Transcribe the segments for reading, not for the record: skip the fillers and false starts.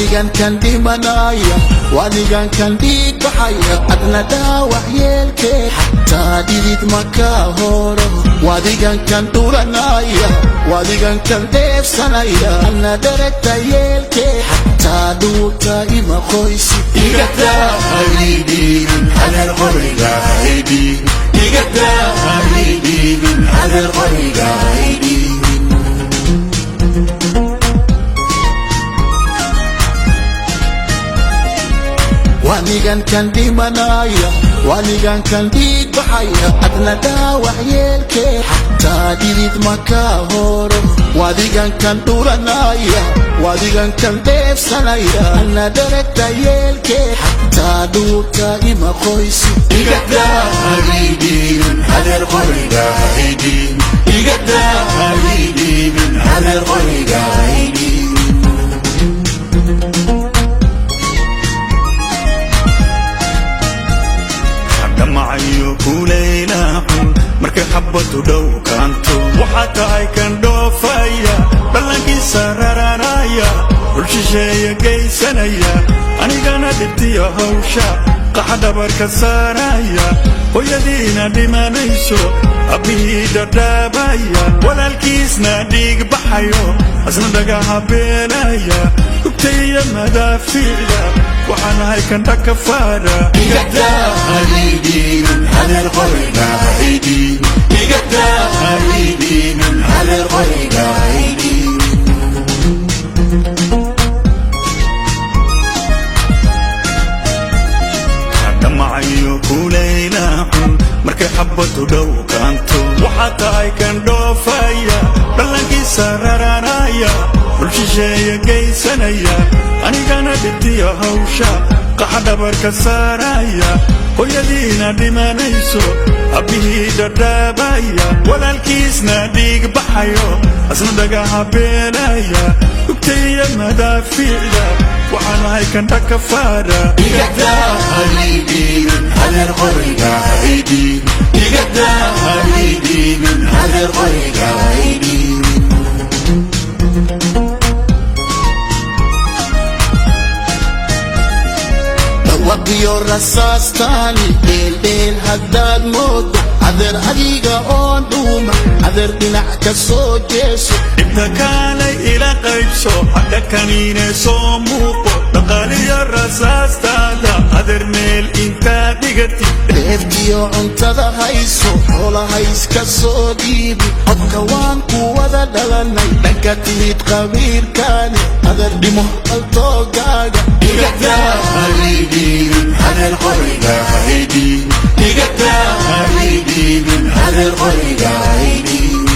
Wanigan kan dhimanaya, wanigan kan dhiig baxaya, adna dhaawac yeelkee, xataa dhidid ma kaa horo. Wadigan kan dhuranaya, wadigan kan dheefsanaya, adna dheragta yeelkee, xataa dhuurta ima qoysi. Igadaa haydhiibin adeer, qoriga haydhiibin. Igadaa haydhiibin adeer, qoriga haydhiibin. Wanigan kan dhimanaya, wanigan kan dhiig baxaya, adna dhaawac yeelkee, xataa dhidid ma kaa horo. Wadigan kan dhuranaya, wadigan kan dheefsanaya, adna dheragta yeelkee, xataa dhuurta ima qoysi. Igadaa haydhiibin adeer, qoriga haydhiibin. Igadaa haydhiibin adeer, qoriga haydhiibin. Dhamacayo kulaylaxun markay xabadu dhow kaanto, waxaa tahay kan dhoofaya, dhalankiisa rararaya, dhul shisheeya geysanaya, anigana dhibtiyo hawsha qaxa dhabarka saaraya, hooyadiina dhimanayso, abbihii dhadhaabaya, walaalkiisna dhiig baxayo, asna dhagaha beelaya, hugtaiyo madaafiicda, waxaan ahay kan dhakafaara. Igadaa haydhiibin adeer, qoriga haydhiibin. Igadaa haydhiibin adeer, qoriga haydhiibin. Dhamacayo kulaylaxun markay xabadu dhow kaanto, waxaa tahay kan dhoofaya, dhalankiisa rararaya, dhul shisheeya geysanaya, anigana dhibtiyo hawsha qaxa dhabarka saaraya, hooyadiina dhimanayso, abbihii dhadhaabaya, walaalkiisna dhiig baxayo, asna dhagaha beelaya, hugtaiyo madaafiicda, waxaan ahay kan dhakafaara. Igadaa haydhiibin adeer, qoriga haydhiibin. Igadaa haydhiibin adeer, qoriga haydhiibin. Dhawaqiyo rasaastaani dheeldheel haddaad moodo, adeer adiga oon dhuuma, adeer dhinac ka soo jeeso. Dhibta kaalay ila qaybso, hadha kaniine soo muuqo, dhaqaaliyo rasaastaada adeer meel intaad dhigatid. Dheeftiyo cuntada hayso, xoolaha iska soo dhiibi, codka waan ku wada dhalanay, dhanka timid qabiilkaani, adeer dhimo qaltoogaaga. Igadaa haydhiibin adeer, qoriga haydhiibin. Igadaa haydhiibin adeer, qoriga haydhiibin.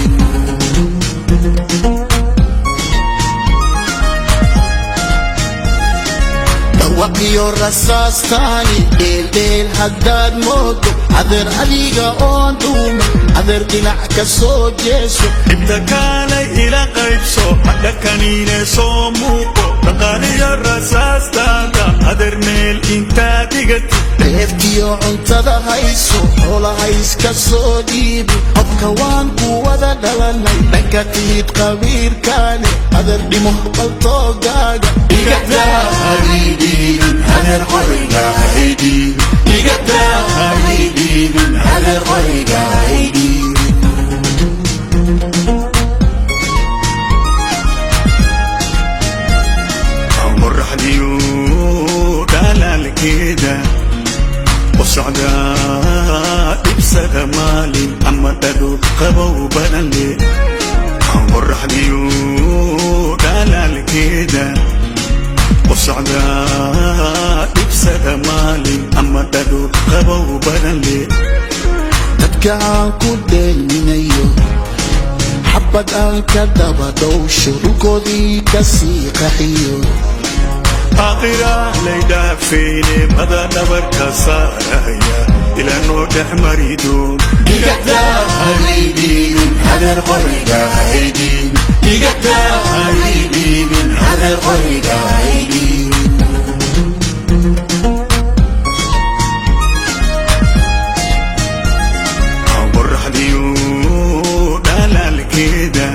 Dhawaqiyo rasaastaani dheeldheel haddaad moodo, adeer adiga oon dhuuma, adeer dhinac ka soo jeeso. Dhibta kaalay ila qaybso, hadha kaniine soo muuqo, dhaqaaliyo rasaastaada adeer meel intaad dhigatid. Dheeftiyo cuntada hayso, xoolaha iska soo dhiibi, codka waan ku wada dhalanay, dhanka timid qabiilkaani, adeer dhimo qaltoogaaga. Igadaa haydhiibin adeer, qoriga haydhiibin. Igadaa haydhiibin adeer, qoriga haydhiibin. Qoraxdiyo dhalaalkeeda u socdaa dhibsada maalin ama dhadho qabow badan le, qoraxdiyo dhalaalkeeda u socdaa dhibsada maalin ama dhadho qabow badan le. Dadka aan ku dheelminayo, xabad aan ka daba dhowsho, dhulkoodii ka sii qaxiyo. Aakhira laydhaafayne mada dhabarka saaraya ilaa noo dhex mari doon. Igadaa haydhiibin adeer, qoriga haydhiibin. Igadaa haydhiibin adeer, qoriga haydhiibin. Qoraxdiyo dhalaalkeeda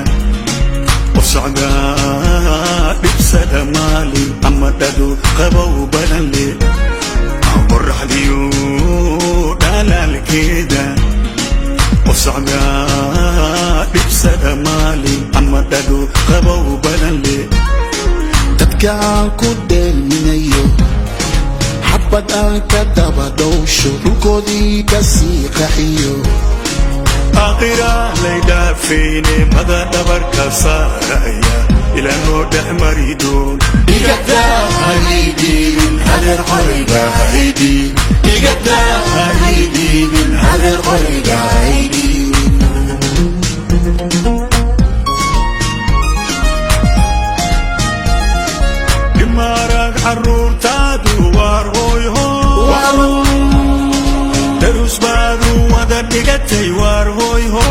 u socdaa. Dhibsada maalin ama dhado qabow badan le, qoraxdiyo dhalaalkeeda. Qof socdaa dhibsada maalin ama dhado qabow badan le. Dadka aan ku dheelminayo, xabad aan ka daba dhowsho, dhulkoodii ka sii qaxiyo. Aakhira laydhaafayne, mada dhabarka saaraya ilaa noo dhex mari doon. Igadaa haydhiibin adeer, qoriga haydhiibin. Igadaa haydhiibin adeer, qoriga haydhiibin. Dhimaarag carruurtaadu waar hooyho, darus baadu wada dhigatay, waar hooyho.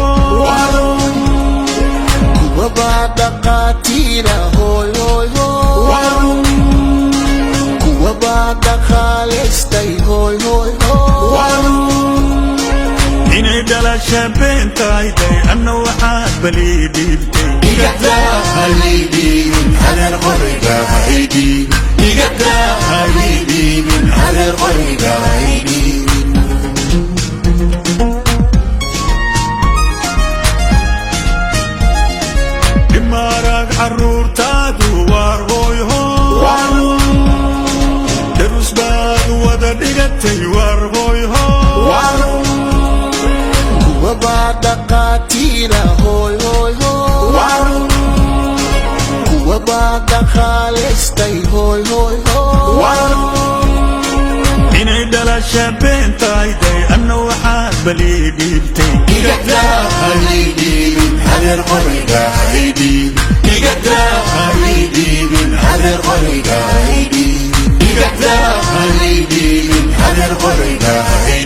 Kuwabaa dhaqaatiira, hooy hooy hooy. Kuwabaa dhaqaalaystay, hooy hooy hooy. Inay dhalasha beentayday, anna waxaad balii dhiibtay. Igadaa haydhiibin adeer, qoriga haydhiibin. Igadaa haydhiibin adeer, qoriga haydhiibin. Dhimaarag carruurtaadu waar hooyho, darus baad wada dhigatay, waar hooyho. Kuwabaa dhaqaatiira, hooy hooy hooy. Kuwabaa dhaqaalaystay, hooy hooy hooy. Inay dhalasha beentayday, anna waxaad balii dhiibtay. Igadaa haydhiibin adeer, qoriga haydhiibin. Igadaa haydhiibin adeer, qoriga haydhiibin. Igadaa haydhiibin adeer, qoriga haydhiibin.